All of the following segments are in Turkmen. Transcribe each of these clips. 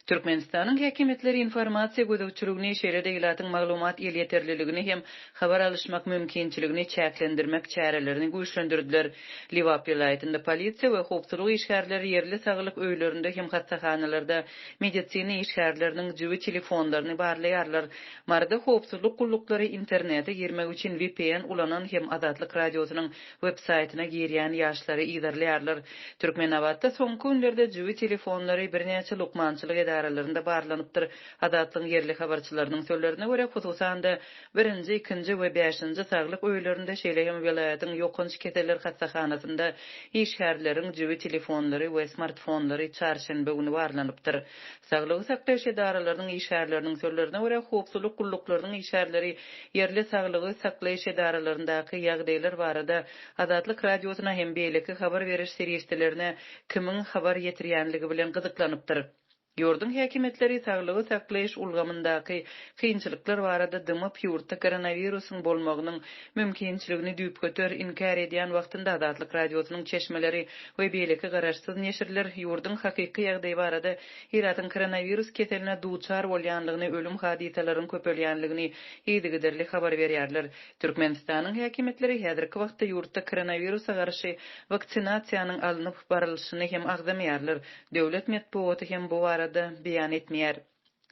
Türkmenistanyň häkimiýetleri informasiýa gözegçiligini, şeýle-de ilatyň maglumat elýeterliligini hem habar alyşmak mümkinçiligini çäklendirmek çärelerini güýçlendirdiler. Lebap welaýatynda polisiýa we howpsuzlyk işgärleri ýerli saglyk öýlerinde hem hassahanalarda medisina işgärleriniň jübi telefonlaryny barlaýarlar. Maryda howpsuzlyk gulluklary internete girmek üçin vpn ulanan hem Azatlyk Radiosynyň web-saýtyna girýän ýaşlary yzarlaýarlar. Türkmenabatda soňky günlerde jübi telefonlary birnäçe lukmançylyk edaralarynda barlanypdyr. Azatlygyň ýerli habarçylarynyň sözlerine görä, hususan-da, birinji, ikinji we bäşinji saglyk öýlerinde, şeýle hem welaýatyň ýokanç keseller hassahanasynda işgärleriň jübi telefonlary we smartfonlary çarşenbe güni barlanypdyr. Saglygy saklaýyş edaralarynyň işgärleriniň sözlerine görä, howpsuzlyk gulluklarynyň işgärleri ýerli saglygy saklaýyş edaralaryndaky ýagdaýlar barada Azatlyk Radiosyna hem beýleki habar beriş serişdelerine kimiň habar ýetirýänligi bilen gyzyklanypdyr. Ýurduň häkimiýetleri saglygy saklaýyş ulgamyndaky kynçylyklar barada dymyp, ýurtda koronawirusyň bolmagynyň mümkinçiligini düýpgöter inkär edýän wagtynda Azatlyk Radiosynyň çeşmeleri we beýleki garaşsyz neşirler ýurduň hakyky ýagdaýy barada ilatyň koronawirus keseline duçar bolýanlygyny, ölüm hadysalaryň köpelýänligini yzygiderli habar berýärler. Türkmenistanyň häkimiýetleri häzirki wagtda ýurtda koronawirusa garşy waksinasiýanyň alnyp barylyşyny hem agzamaýarlar, döwlet metbugaty hem bu barada beýan etmeýär.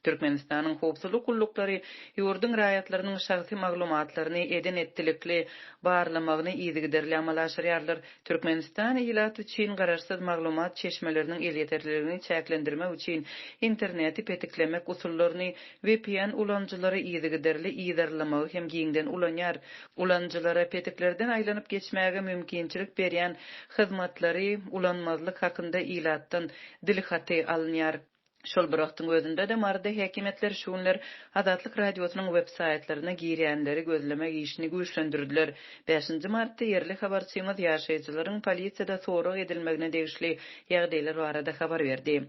Türkmenistanyň howpsuzlyk gulluklary ýurduň raýatlarynyň şahsy maglumatlaryny eden-etdilikli barlamagyny yzygiderli amala aşyrýarlar. Türkmenistan ilat üçin garaşsyz maglumat çeşmeleriniň elýeterliligini çäklendirmek üçin interneti petiklemek usullaryny, vpn ulanyjylary yzygiderli yzarlamagy hem giňden ulanýar. Ulanyjylara petiklerden aýlanyp geçmäge mümkinçilik berýän hyzmatlary ulanmazlyk hakynda ilatdan dilhaty alynýar. Şol bir wagtyň özünde-de Maryda häkimiýetler şu günler Azatlyk Radiosynyň web-saýtlaryna girýänleri gözlemek işini güýçlendirdiler. Bäşinji martda ýerli habarçymyz ýaşaýjylaryň polisiýada sorag edilmegine degişli ýagdaýlar barada habar berdi.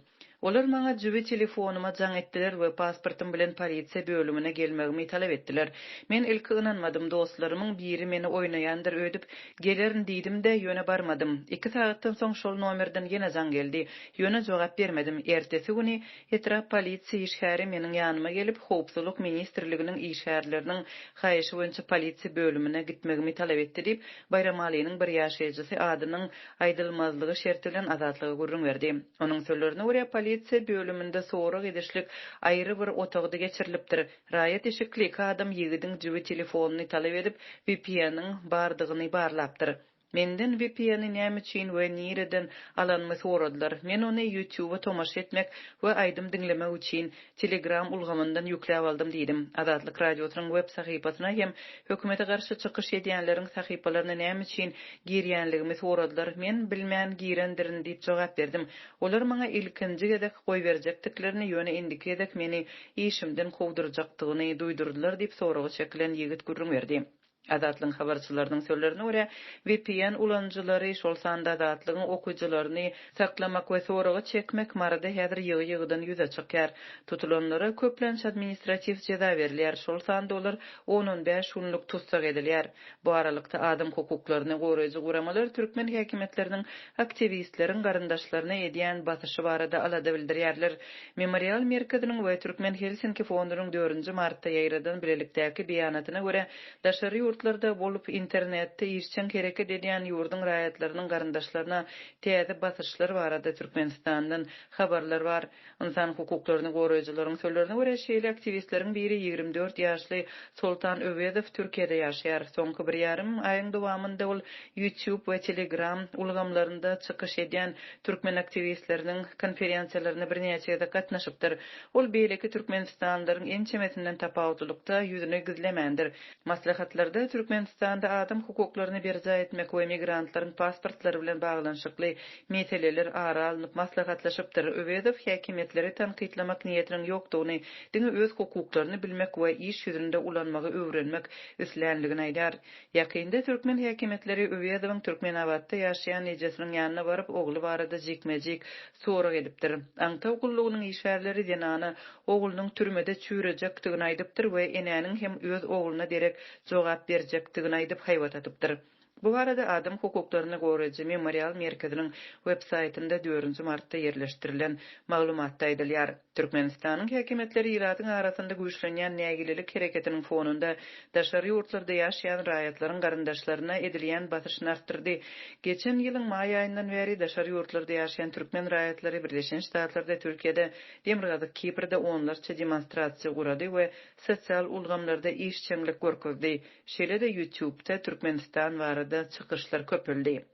Olar maňa jübi telefonyma jaň etdiler we pasportym bilen polisiýa bölümine gelmegimi talap etdiler. Men ilki ynanmadym, dostlarymyň biri meni oýnaýandyr öýdüp, gelerin diýdim-de, ýöne barmadym. Iki sagatdan soň şol nomerden ýene jaň geldi. Ýöne jogap bermedim. Ertesi güni etrap polisiýa işgäri meniň ýanyma gelip, Howpsuzlyk ministrliginiň işgärleriniň haýyşy boýunça polisiýa bölümine gitmegimi talap etdi diýip, Baýramalynyň bir ýaşaýjysy adynyň aýdylmazlygy şerti bilen Azatlyga gürrüň berdi. Onuň sözlerine görä, polisiýa bölüminde sorag edişlik aýry bir otagda geçirilipdir. Raýat eşikli iki adam ýigidiň jübi telefonyny talap edip, VPN-iň bardygyny barlapdyr. Menden VPN-i näme üçin we nireden alanymy soradylar. Men ony YouTube-a tomaşa etmek we aýdym diňlemek üçin Telegram ulgamyndan ýükläp aldym diýdim. Azatlyk Radiosynyň web sahypasyna hem hökümete garşy çykyş edýänleriň sahypalaryna näme üçin girýänligimi soradylar. Men bilmän girendirin diýip jogap berdim. Olar maňa ilkinji gezek goýberjekdiklerini, ýöne indiki gezek meni işimden kowdurjakdygyny duýdurdylar diýip soraga çekilen ýigit gürrüň berdi. Azatlygyň habarçylarynyň sözlerine görä, vpn ulanyjylary, şol sanda Azatlygyň okyjylaryny saklamak we soraga çekmek Maryda häzir ýygy-ýygydan ýüze çykýar. Tutulanlara köplenç administratiw jeza berilýär, şol sanda olar on-on bäş günlük tussag edilýär. Bu aralykda, adam hukuklaryny goraýjy guramalar türkmen häkimiýetleriniň aktiwistleriň garyndaşlaryna edýän basyşy barada alada bildirýärler. Memorial merkeziniň we Türkmen Helsinki fondunyň dördünji martda ýaýradan bilelikdäki beýanatyna görä, daşary ýurtlarda bolup, internetde işjeň hereket edýän ýurduň raýatlarynyň garyndaşlaryna täze basyşlar barada Türkmenistandan habarlar bar. Ynsan hukuklaryny goraýjylaryň sözlerine görä, şeýle aktiwistleriň biri 24 ýaşly Soltan Öwezow Türkiýede ýaşaýar. Soňky bir ýarym aýyň dowamynda ol YouTube we Telegram ulgamlarynda çykyş edýän türkmen aktiwistleriniň konferensiýalaryna birnäçe gezek gatnaşypdyr. Ol beýleki türkmenistanlylaryň ençemesinden tapawutlylykda ýüzüni gizlemändir. Maslahatlarda Türkmenistanda adam hukuklaryny berjaý etmek we migrantlaryň pasportlary bilen baglanyşykly meseleler ara alnyp maslahatlaşypdyr. Öwezow häkimiýetleri tankytlamak niýetiniň ýokdugyny, diňe öz hukuklaryny bilmek we iş ýüzünde ulanmagy öwrenmek islänligini aýdar. Ýakynda türkmen häkimiýetleri Öwezowyň Türkmenabatda ýaşaýan ejesiniň ýanyna baryp, ogly barada jikme-jik sorag edipdir. Aňtaw gullugynyň işgärleri zenana oglunyň türmede çüýrejekdigini aýdypdyr we enäniň hem öz ogluna derek jogap berjekdigini aýdyp haýbat atypdyr. Bu barada adam hukuklaryny goraýjy Memorial merkeziniň web-saýtynda dördünji martda ýerleşdirilen maglumatda aýdylýar. Türkmenistanyň häkimiýetleri ilatyň arasynda güýçlenýän nägilelik hereketiniň fonunda daşary ýurtlarda ýaşaýan raýatlaryň garyndaşlaryna edilýän basyşyny artdyrdy. Geçen ýylyň maý aýyndan bäri daşary ýurtlarda ýaşaýan türkmen raýatlary Birleşen Ştatlarda, Türkiýede, Demirgazyk Kiprde onlarça demonstrasiýa gurady we sosial ulgamlarda işjeňlik görkezdi. Şeýle-de YouTube-da Türkmenistan barada çykyşlar köpeldi.